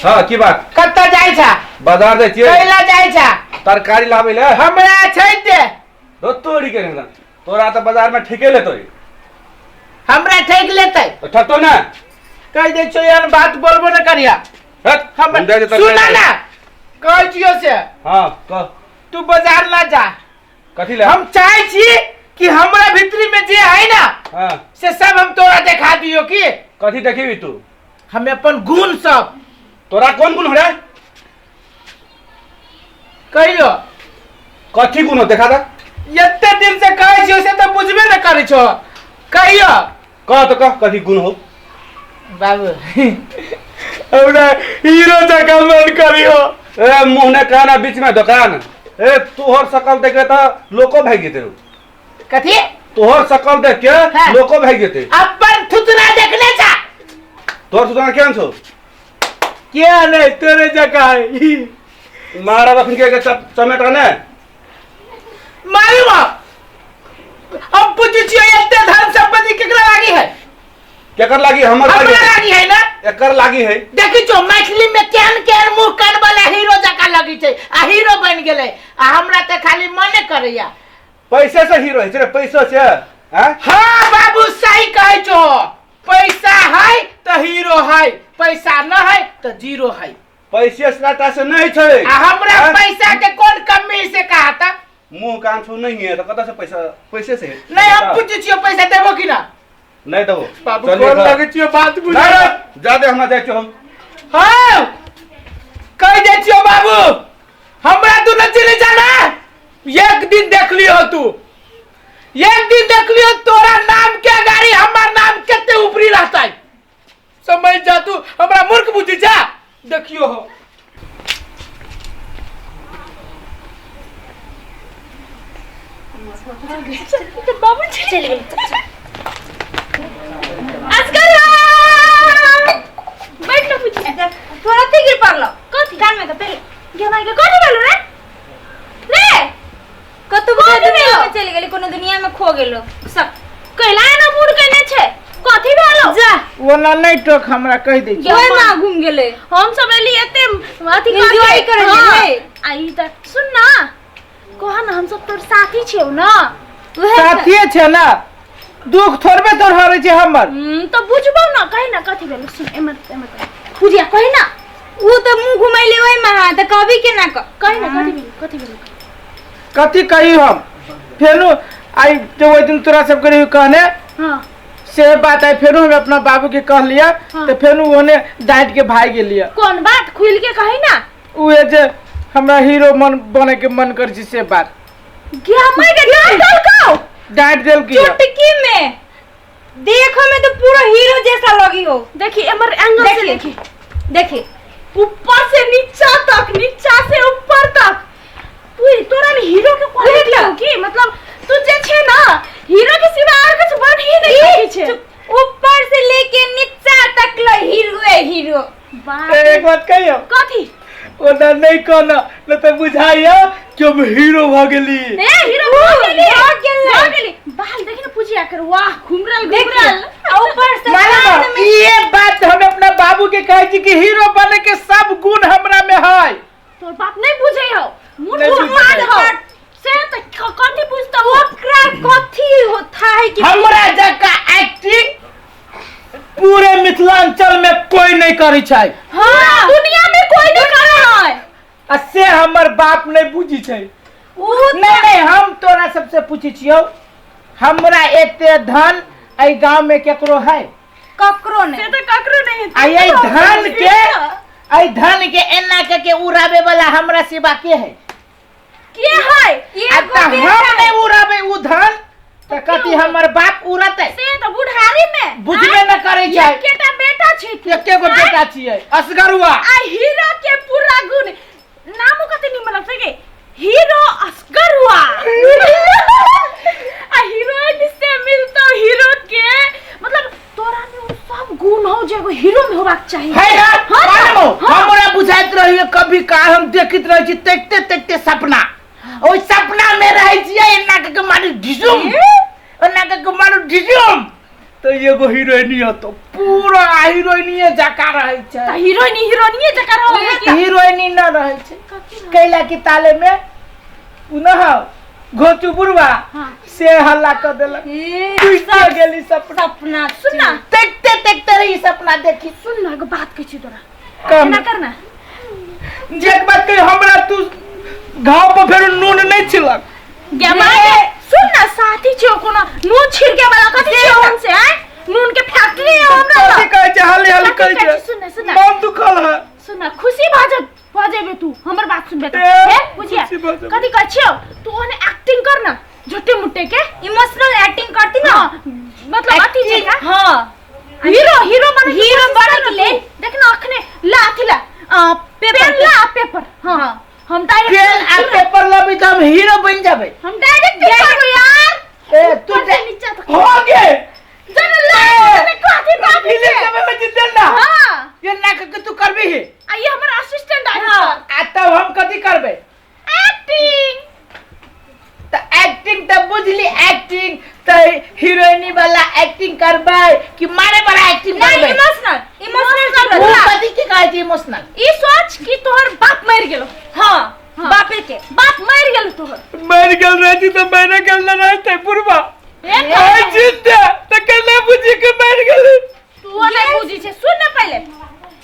हाँ की बात? कतऽ जाइ छा? बाजार जाइ छियै। कैला जाइ छा? तरकारी लाबै ले। हमरा छै ते। तो तोरी के नहीं तोरा तऽ बाजार में ठीके लेतो। हमरा ठेक लेतै। तो ठकतो ना। कहि दै छियौ एहन बात बोलबो न करिया। हट, हम हम जाइ छियै तरकारी सुना लाबै। ना, कहै छियौ से। हाँ कह। तू बाजार ना जा। कथी ले? हम चाहे छी कि हमरा भीतरी में जे है ना, हाँ, से सब हम तोरा देखा दियो। की कथी देखेबी तू? हम अपन गुण सब। तोरा कोन गुण हो रे? कहियो। कथी गुण हो, देखा दा। एते दिन से कहै छियो से तऽ बुझबे न करै छो। कहियो। कह तो, कह कथी गुण हो। बाबू, हमरा हीरो जकाँ मन करियो। ए मुँह ने कान आ बीच में दुकान। ए तोहर शकल देख के तऽ लोको भागि जेतै। कथी? तोहर शकल देख के हाँ। लोको भागि जेतै। अपन थुथुना देखने छा? तोहर थुथुना केहन छौ? किया नहीं, तोरे जकाँ है। मारब अखन के चमेटा ने। मारू। हम पूछै छियो, एते धन संपत्ति केकरा लागी है? केकर लागी? हमर हमरा लागी? लागी है ना। एकर लागी है। देखी छो, मैथिली में केहन केहन मुंह कान वाला हीरो जकाँ लगी छै आ हीरो बनि गेलै, आ हमरा तऽ खाली मने करैया। पैसे से हीरो है रे, पैसो से हैं? हाँ बाबू, सही कहै छो। पैसा है तऽ हीरो है, पैसा न है तऽ जीरो है। पैसे से टाटा से नहीं छै। आ हमरा हैं? पैसा के कोन कमी से कहा था? मुंह कान छू नहीं है तो कतऽ से पैसा? पैसे से नहीं, हम पूछै छियो, पैसा देबो कि ना? नहीं देबो। बाबू, चलिए कोन घर। लगै छियो बात बुझै। नहीं, नहीं, जादे हमरा जाइ छियो हम। हाँ, कहि दै छियो बाबू, हमरा तू न चिन्है छा ना। एक दिन देख लियो तू, एक दिन देख लियो, तोरा नाम के गाड़ी हमर नाम कते ऊपरी रहतै। समझ जा, तू हमरा मूर्ख बुझी जा। देखियो हो। बाबू चल गेल। असगर बैठ न पूछी। तोरा ते गिर पड़लो। कथी? कान में तो पहले गे माय के, कथी भेलो रे? रे कतबो कथी दुनिया भेलो? में चलि गेली, कोनो दुनिया में खो गेलो सब। कैला ना मूड केने छै? कथी भेलो? जा। ओना नहीं टोक, हमरा कहि दै गे ओहि माय। में घूम गेलै। हम सब एली एते अथी एन्जॉय करके। करै हाँ। गेलै। आ ई त सुन ना, कह ना, हम सब तोर साथी छियौ ना। उहे तऽ। साथिये छै ना, दुख थोड़बे तोर हरै छै हमर। तऽ बुझबौ ना। कहि ना, कथी भेलो? सुन, एमर एमर कह। पूजिया, कहि ना। ऊ तऽ मुंह घुमैले ओहि में, हाँ तऽ कहबी केना कह? कहि ना, कथी भेलो? कथी भेलो? कथी कही हम? फेनु आइ जे ओहि दिन तोरा सबके रही कहने, हाँ, से बात आइ फेनु हम अपना बाबू के कहलियै। हाँ। तऽ फेनु ओने डाँटि के भागि गेलियै। कोन बात, खुल के कहि ना। उहे जे हमरा हीरो मन बने के मन करै छै, से बात। गे माय के, डांट देलकौ? डाँटि देलकै। चुटकी में देखो में तो पूरा हीरो जैसा लगी हो। देखी, एमर एंगल से। देखी। देखी। देखी। ऊपर से नीचा तक, नीचा से ऊपर तक। तू तोरा में हीरो के क्वालिटी हो की? मतलब तू जे छे ना, हीरो के सिवा और कुछ बन ही नहीं सकै छे। ऊपर से लेके नीचा तक ल हीरो है हीरो। बाप रे। एक बात कहियो? कथी? ओना नहीं कहना न तऽ बुझाइया कि हम हीरो भऽ गेली। ए हीरो भऽ गेली, भऽ गेलै। भऽ गेली। बाल देखी ना पूजिया कर, वाह, घुमरल। देखी, घुमरल। आ ऊपर से मालूम कान है, में ये बात हम अपना बाबू के कहै छी कि हीरो बने के सब गुण हमरा में है। तोर बाप नहीं बुझै हो, मूर्ख नहीं बुझै। मान हो से त कथी बुझतौ? ओकरा कथी होता है कि हमरा जकाँ एक्टिंग पूरे मिथिलांचल में कोई नहीं करै छै। हाँ, दुनिया में कोई नहीं करै है। आ से हमर बाप नहीं बुझी छै। ऊ नहीं नहीं, हम तोरा सबसे पूछै छियौ, हमरा एते धन एहि गांव में केकरो है? ककरो से नहीं। त ककरो नहीं। आ एहि धन के, एहि धन के एना के के उड़ाबे वाला हमरा सिवा के है? के है? आ एगो तऽ हम बेटा है। नहीं उड़ाबे उ धन तऽ कथी हमर बाप उड़तै? से त बुढ़ारी में बुझबे न करै छै। एकेटा बेटा छै तू। एके गो बेटा छियै, असगरुआ। आ हीरो के पूरा गुण, नामो कते निमन लगतै के, हीरो असगरुआ। आ हीरोइन से मिलतो हीरो के, मतलब तोरा में उ सब गुण हो जे एगो हीरो में होबाक चाही। है ना? हाँ, मालूम हो, हाँ। हमरा बुझाइत रहिए कभी का हम देखैत रहै छी देखते देखते सपना, ओहि सपना में रहै छियै एना के के मारू ढिसुम, एना के के मारू ढिसुम। तऽ एगो हीरोइनी हतो पूरा हीरोइनिए जकाँ रहै छै। तऽ हीरोइनी हीरोइनिए जकाँ रहै कि हीरोइनी न रहै छै, कैला कि ताले में उ न हौ घोचू बुढ़वा हाँ। से हल्ला कर देलक, टूट गेली सपना। सपना सुन ना, देखते देखते रही सपना देखी। सुन ना, एगो बात कहै छी तोरा। कम। एना कर ना। जे एक बात कही, हमरा तू घाव पर फेर नून नहीं छिलक। गे माय गे, सुन ना, साथी छियो, कोनो नून छिड़के वाला कथी छियो हमसे? आय नून के फैक्ट्री है हमरा कथी लग। कहै छै? हाली हाली कथी कहै कहै छै? छै? सुन ना, सुन ना। मन दुखल है। सुन ना, खुशी भऽ जा भऽ जेबे तू, हमर बात सुनबे तऽ। ए, हे बुझिया, खुशी भऽ जेबै। कथी कहै छियो तू? ओहने एक्टिंग कर ना, झूठे मुट्टे के इमोशनल एक्टिंग करती ना। हाँ, मतलब अथी छै का? हाँ, हीरो हीरो बने के हीरो कोशिश बने कर ना के लेल। तू। देख ना, अखने ला अथी ला पेपर पेन ला, पेपर। हाँ, हम डायरेक्ट पेन आ पेपर लेबै तऽ हम हीरो बनि जेबै। हम डायरेक्ट करबो यार। ए तू ऊपर से नीचा तक। हो गे जन ला जन कथी बात फिल्म छै? समय में जितल ना। हाँ। ये ना के तू करबी ही। आ ये हमर असिस्टेंट आइ। हाँ। आ तब हम कथी करबै? एक्टिंग। तऽ एक्टिंग तऽ बुझली, एक्टिंग तऽ हीरोइनी वाला एक्टिंग करबै कि मारे वाला एक्टिंग नहीं, करबै? Emotional emotional. ओ कथी की कहै छै इमोशनल? ई सोच कि तोहर बाप मरि गेलो। हाँ। हाँ। बापे के बाप मरि गेलो तोहर। मरि गेल रहती तऽ मरि गेल न रहते बुढ़वा। ए, आइ जिंदा तऽ केना बुझी के मरि गेलै? तू नहीं बुझी छै। सुन ना, पहले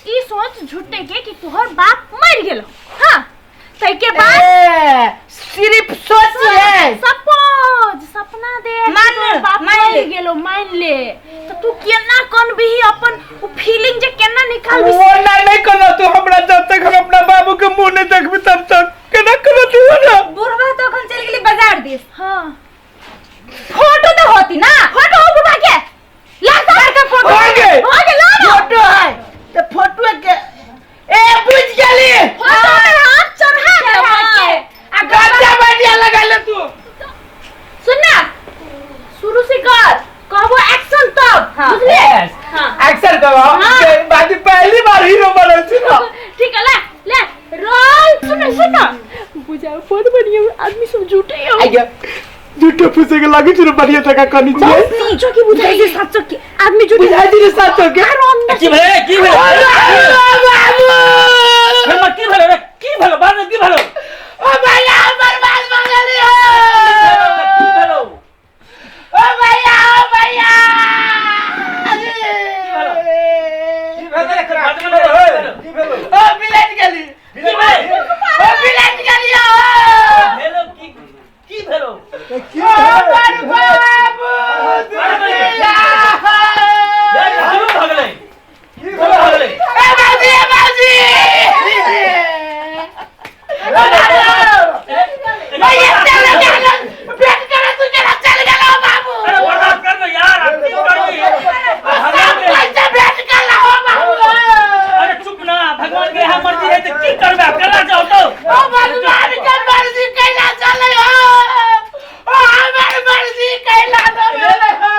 ई सोच झूठे के कि तोहर बाप मरि गेलो। हाँ, तै के बाद ए, सिर्फ सोच है। सपोज सपना दे कि मान तोहर ले, बाप मान मरि ले। गेलो, मान ले, तो तू केना कनबिही? अपन उ फीलिंग जे केना निकालबी? वो ना नहीं करना तू हमरा, जब तक हम अपना बाबू के मुंह नहीं देखबी तब तक केना करना तू ना? बुढ़वा तो अखन चलि गेली बाजार दिस। हाँ। फोटो तो होती ना। फोटो हो बुढ़वा के, ला सर का फोटो। हो गए। हो गेल, ला ना। फोटो है तो फोटो के ए बुझ गेली। फोटो में हाथ चढ़ा दे चढ़ा के। के। आ गंजा बढ़िया लगा ले तू। सुन ना, शुरू से कर, कहबो एक्शन तब। हाँ। बुझले? हाँ। एक्शन करो। हाँ। बाकी पहली बार हीरो बनल छी ना। ठीक है, ला ले रोल। सुन सुन, बुझा बहुत बढ़िया आदमी सब झूठे हो। आइया झूठे फूसे के लागी छी बढ़िया जगह कनी छी। साचो की बुझाई छै, साचो की आदमी झूठे बुझाई छी साचो के। की भेलै? की भेलै? बाबू। हे की भेलै रे? की भेलो बाद में? की भेलो? ओ भैया, बर्बाद भऽ गेली हो। की भेलो? ओ भैया, ओ भैया। की भेलै एकरा? की भेलै? की भेलै? ओ बिलट गेली। की भेलै? ओ बिलट गेली हो। भेलो की? की भेलो? की ओ भेलै? बड़ बाबू दुनिया। शुरू भऽ गेलै। की शुरू भऽ भेलै? गेलै। ए बाबूजी, ए बाबूजी। भैया चल गेल, भेट करे तू केना चल गेलो बाबू? अरे बर्दाश्त कर ना यार, अब की करबी? भगवान के कैसे भेट कर हो बाबू? अरे चुप ना, भगवान के यहाँ मर्जी है तो की करबे? केना जाओ तो ओ भगवान के मर्जी कैला चले हो, ओ हमर मर्जी कैला न भेलै हो।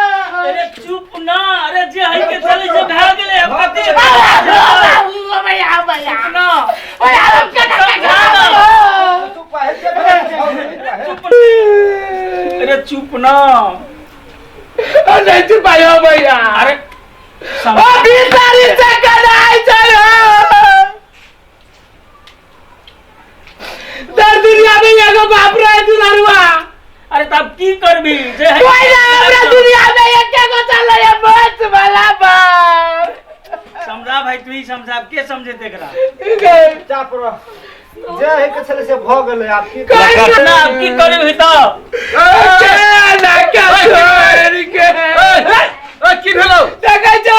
अरे चुप ना, अरे जे है के चले से भए गेलै, अब कते बाबू, ओ भैया, ओ भैया। चुप ना। ओ यार, केना केना हो? तू पहले के भेलै? चुप, अरे चुप ना। ओ नहीं चुप हो भैया। अरे ओ 20 तारीख से कनाई चल हो। दर दुनिया में एगो बाप रहे दुलारुआ। अरे तब की करबी जे है? कोई ना, हमरा दुनिया में एक एगो चल रहे मत वाला बाप। समझा भाई, तू ही समझा, अब के समझे एकरा? चाप रह, जे है के छलै से भऽ गेलै, आब की कोई ना, अब की करबी तब? ना क्या छोड़ के। ए, की भेलौ? देखै छौ,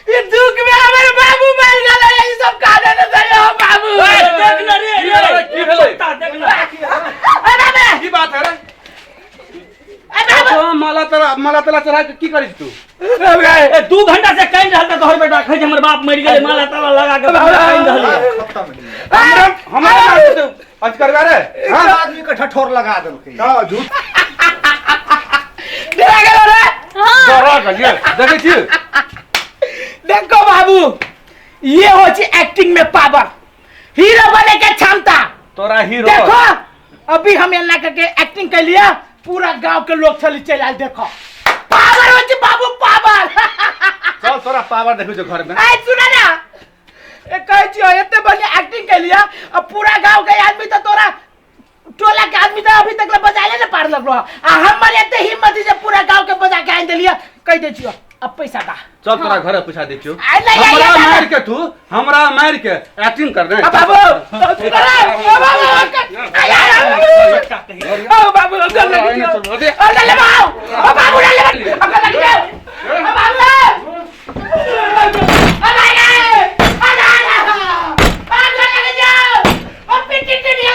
ई दुख में हमर बाबू मर गेलै, ई सब काने न दैयो बाबू। ए, देख ना रे। की भेलै? की भेलै? कुत्ता, देख ना। अरे बे। की बात है रे? अरे बाबू। तो माला तला माला तला चढ़ा के की करी तू? ए, 2 घंटा से कानि रहल था तोहर बेटा, कहै छै हमर बाप मरि गेलै, माला ताला लगा के कानि रहल है। हमरा हमरा मार दे आज करबा रे। हां, आदमी के ठठोर लगा देलकै। हां, झूठ। डरा गेलो रे। डरा गेलियै, देखै छी। देखो बाबू, ये हो छै एक्टिंग में पावर, हीरो बने के क्षमता। तोरा हीरो। देखो, अभी हम एना करके एक्टिंग कर लिया, पूरा गांव के लोग चली चल आयल। देखो, पावर हो। कहै छी बाबू पावर। चल तोरा पावर देखू जो घर में। आइ सुना ना, ए कहै छियो एते बढ़िया एक्टिंग केलिया आ पूरा गांव के आदमी तो तोरा टोला के आदमी तो अभी तक ले बजाले न पार लगलो आ हमर एते हिम्मत जे पूरा गांव के बजा के आनि देलिया। कह दे छियो अब पैसा दा। चल तोरा घर पूछा दे छियो। आइ नहीं, आइ, हमरा आइ, आइ। मार के तू हमरा मार के एक्टिंग कर दे। अब बाबू, अब सुन रे, अब बाबू, आइ, आइ, आइ, ओ बाबू, अब डर लगी छियो। अब डर ले बाबू, अब बाबू, डर ले।